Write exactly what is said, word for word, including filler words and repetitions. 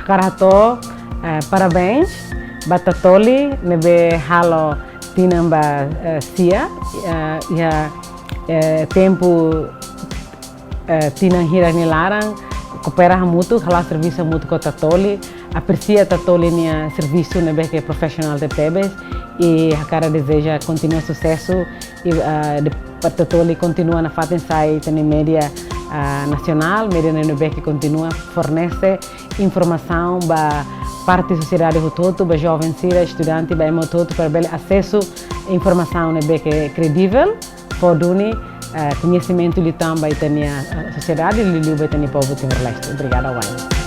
Hakarak hato'o, eh, parabéns ba Tatoli ne'ebé halo tinan ba, eh, sia, eh, iha, eh, tempu, eh, tinan hirak nia laran, koopera hamutuk, hala'o servisu hamutuk ho Tatoli, apresia Tatoli nia servisu ne'ebé ke profisionál tebetebes, i hakarak dezeja kontinua susesu, i, eh, de, para Tatoli kontinua nafatin sai ita-nia média, eh, nasionál, média ne'ebé ke kontinua fornese informasaun ba parte sosiedade hotu-hotu, ba joven sira, estudante, ba ema hotu-hotu, para bele asesu informasaun ne'ebé ke kredivel, fó duni, eh, koñesimentu liután ba ita-nia, eh, sosiedade, liuliu ba ita-nia povu Timor-Leste. Obrigada, Wayne.